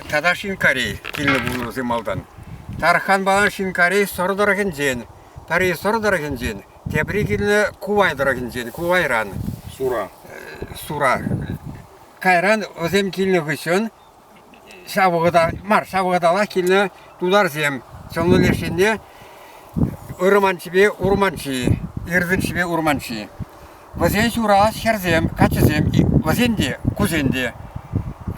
Тата Шинкарей килнӗ пулнӑ вӗсем малтан. Тарханпалан Шинкарей Сӑр тӑрӑхӗнчен, пӗри Сӑр тӑрӑхӗнчен, тепри килнӗ Кувай тӑрӑхӗнчен, Кувайран. Сура. Сура. Кайран вӗсем килнӗ хыҫҫӑн ҫав вӑхӑта мар, ҫав вӑхӑталлах килнӗ тутарсем Чӑнлӑ леш енне Ырманчипе Урманчи, Иртӗнчипе Урманчи. Вӗсен ҫуралас хӗрсем, каччӑсем, вӗсен те, кусен те.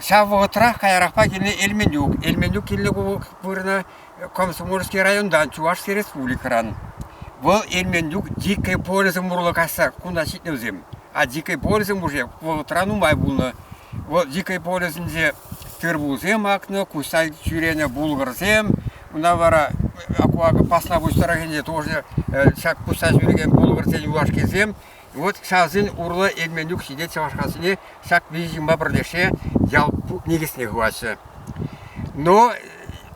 Ҫав вӑхӑтрах каярахпа килнӗ Элменюк. Элменюк килнӗ ку вырӑна Комсомольски районтан, Чувашски республикӑран. Вӑл Элменюк Дикой полюсӗм урлӑ каҫса кунта ҫитнӗ вӗсем. А Дикой полюсӗм уже вӑхӑтра нумай пулнӑ. Вӑл Дикой полюсӗнче тыр-пулсем акнӑ, куҫса ҫӳренӗ булгӑрсем, Унта вара Паснапуҫ тӑрӑхӗнче тоже ҫак куҫса ҫӳрекен булгӑрсен юлашкисем. Вот ҫавсен урлӑ Элменюк ҫитет Чӑвашкассине ҫак виҫӗ ҫынпа пӗрлешсе ял никӗсне хываҫҫӗ. Но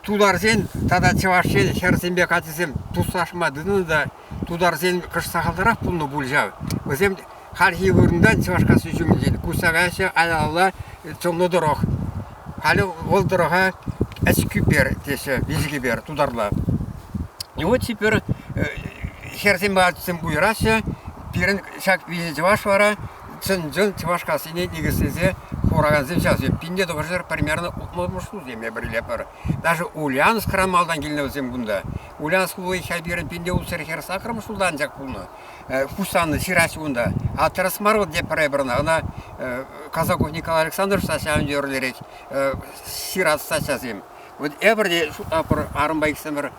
тутарсен тата чӑвашсен хӗрсемпе каччӑсем туслашма тытӑннӑ та тутарсен кӑшт сахалтарах пулнӑ пуль ҫав. Вӗсем хальхи вырӑнтан Чӑвашкасси ҫумӗнчен куҫса каяҫҫӗ аялалла чӑнлӑ тӑрӑх. Халӗ вӑл тӑрӑха Ӗҫкӳпер теҫҫӗ, Виҫкӗпер тутарла. И вот теперь хӗрсемпе ачасем уйӑраҫҫӗ. Пирӗн ҫак виҫӗ чӑваш вара чӑн-чӑн Чӑвашкассине никӗслесе хуракансем ҫавсем. 1900 примерно утмӑлмӗш ҫулсем эпир илетпӗр. Даже Ульяновскран малтан килнӗ вӗсем кунта. Ульяновск хули ҫав пирӗн пинте ултҫӗр хӗр саккӑрмӗш ҫулта анчах пулнӑ. Пуҫланнӑ ҫыраҫҫӗ унта. А тӗрӗс мар вӑл тепӗр эпир ӑна. Ӑна Казаков Николай Александрович та ҫавӑн евӗрлерех ҫырать статьясем. Вот эпир те шутлатпӑр арӑмпа иксӗмӗр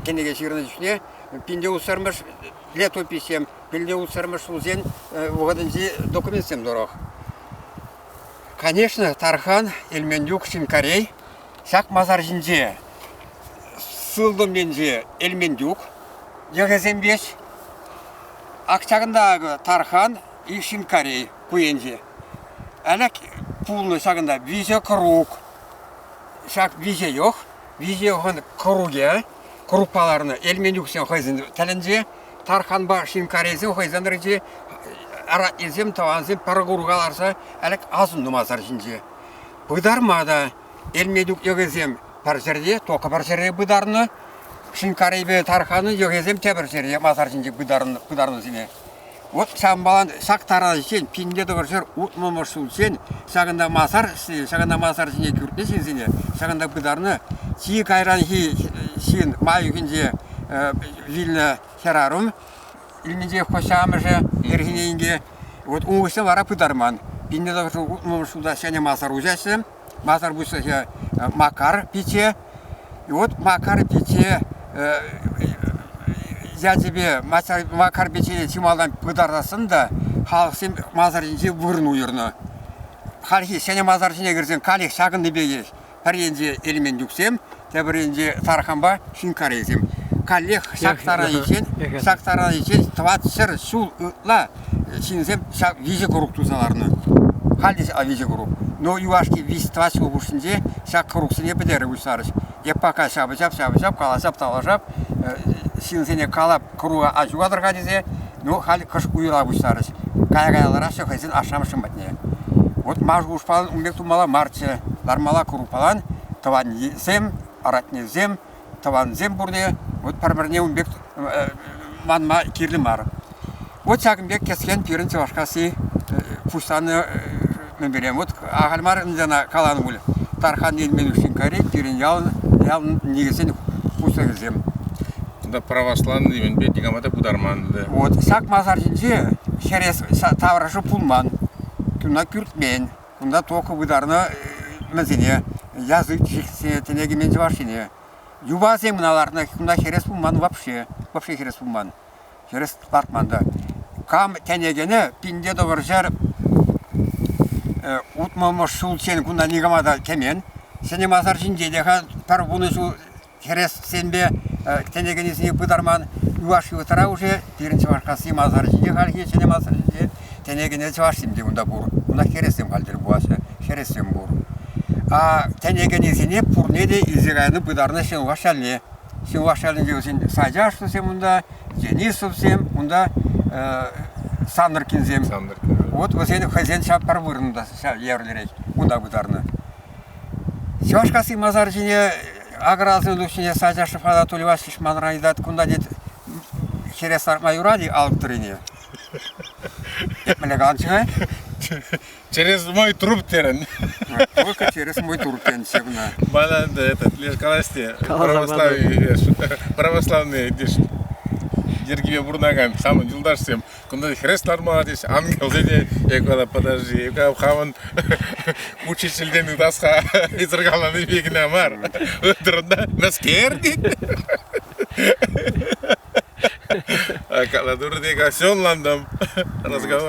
кӗнеке ҫырнӑ чухне пинте ултҫӗрмӗш летописьсем, пинте ултҫӗрмӗш ҫулсен вӑхӑтӗнчи документсем тӑрӑх. Конечно, Тархан Эльмендюк Шинкарей ҫак масар ҫинче сылтӑм енче Эльмендюк йӑхӗсем веҫ. Ак ҫакӑнта акӑ Тархан и Шинкарей ку енче. Ӗлӗк пулнӑ ҫакӑнта виҫӗ кӑрук. Ҫак виҫӗ йӑх, виҫӗ йӑхӑн кӑрукӗ, кӑрукпа ларнӑ Эльмендюксем хӑйсен тӗлӗнче, Тарханпа Шинкарейсем хӑйсен тӑрӑхӗнче ратнесем, тӑвансем пӗр курка ларса ӗлӗк асӑннӑ масар ҫинче. Пытарма та Эльмедюк йӑхӗсем пӗр ҫӗрте, тока пӗр ҫӗре пытарнӑ. Шинкарейпе Тарханӑн йӑхӗсем тепӗр ҫӗре масар ҫинче пытарнӑ, пытарнӑсене. Вот ҫавӑнпалан ҫак таранччен пинте тӑхӑрҫӗр утмӑлмӗш ҫулччен ҫакӑнта масар, ҫакӑнта масар ҫине кӳртнӗ ҫынсене, ҫакӑнта пытарнӑ. Чи кайранхи ҫын май уйӑхӗнче вилнӗ хӗрарӑм илнинче хӑҫ амӑшӗ ирхине инке. Вот ун хыҫҫӑн вара пытарман. Пинте тӑхӑрҫӗр ҫулта ҫӗнӗ масар уҫаҫҫӗ. Масар пуҫлӑхӗ Макар пичче. И вот Макар пичче ячӗпе Макар пиччене чи малтан пытарсассӑн та халӑхсем масар ҫинче вырӑн уйӑрнӑ. Хальхи ҫӗнӗ масар ҫине кӗрсен каллех ҫакӑнти пекех Пӗр енче Эльмендюксем, тепӗр енче Тарханпа Шинкарейсем. Каллех ҫак тараниччен, ҫак тараниччен 400 ҫул ытла ҫынсем ҫак виҫӗ круг туса ларнӑ. Халь те виҫӗ круг. Но юлашки виҫ тӑват ҫул хушшинче ҫак кругсене пӗтере пуҫларӗҫ. Эп пока ҫапӑҫап, ҫапӑҫап, калаҫап, тавлашап, ҫынсене калап, круга аҫу тӑр-ха тесе, ну, халь кӑш уйӑра пуҫларӗҫ. Кая-кая лараҫҫӗ хӑйсен ашшӗ-амӑшӗ патне. Вот ман шухӑшпа ун пек тумалла марччӗ. Лармалла курупалан тӑвансем, ратнесем, тӑвансем пурте вот пӗр-пӗрне ун пек манма кирлӗ мар. Вот ҫакӑн пек кӗскен пирӗн Чӑвашкасси пуҫланнӑ мӗнпеле. Вот ахаль мар ӗнтӗ ӑна каланӑ пуль. Тархан Ильминушкинкари пирӗн ялӑн, ялӑн никӗсен пуҫлӑхӗсем. Унта православный мӗнпе никама та пытарман ӗнтӗ. Вот ҫак масар ҫинче хӗрес таврашӗ пулман. Кунта кӳртмен. Кунта тока пытарнӑ мӗнсене, язычниксене, тӗне кӗмен чӑвашсене. Юпасем кӑна лартнӑ, кунта хӗрес пулман вообще. Вообще хӗрес пулман. Хӗрес лартман та. Кам тӗне кӗнӗ, пинте тӑвӑрҫӑр утмӑлмӗш ҫулччен кунта никама та кӗмен. Ҫӗнӗ масар ҫинче те-ха пӗр вунӑ ҫул хӗрессемпе тӗне кӗнисене пытарман. Юлашки вӑхӑтра уже пирӗн Чӑвашкасси масар ҫинче хальхи ҫӗнӗ масар ҫинче тӗне кӗнӗ чӑвашсем те кунта пур. Кунта хӗрессем халь тӗл пулаҫҫӗ, хӗрессем пур. А тӗне кӗнисене пурне те илсе кайнӑ пытарнӑ Ҫӗньваш ялне. Ҫӗньваш ялӗнче вӗсен Сачашнӑсем унта, Денисовсем, унта Сандркинсем. Сандркин. Вот вӗсен хӑйсен ҫав пӗр вырӑнта ҫав евӗрлӗрех унта пытарнӑ. Чӑвашкасси масар ҫине Аграсӑн ҫине Сачашев Анатолий Васильевич манран ыйтать, кунта тет хӗрес лартма юрать-и алӑк тӑррине? Эп мӗнле каланччӗ-ха? Через мой труп терӗн. Только через мой труп тенӗччӗ куна. Мана этот, леш калас те, православие, православные йӗркипе пурӑнакан хамӑн юлташсем кунта хӗрес лармалла теҫ, ангелсене я подожди, я хамӑн учительтен ыйтас-ха, исӗркаланипе кӑна мар. Ытӑрӑнта мӗскер тет. Калатур тек, все ӑнлантӑм. Разговор.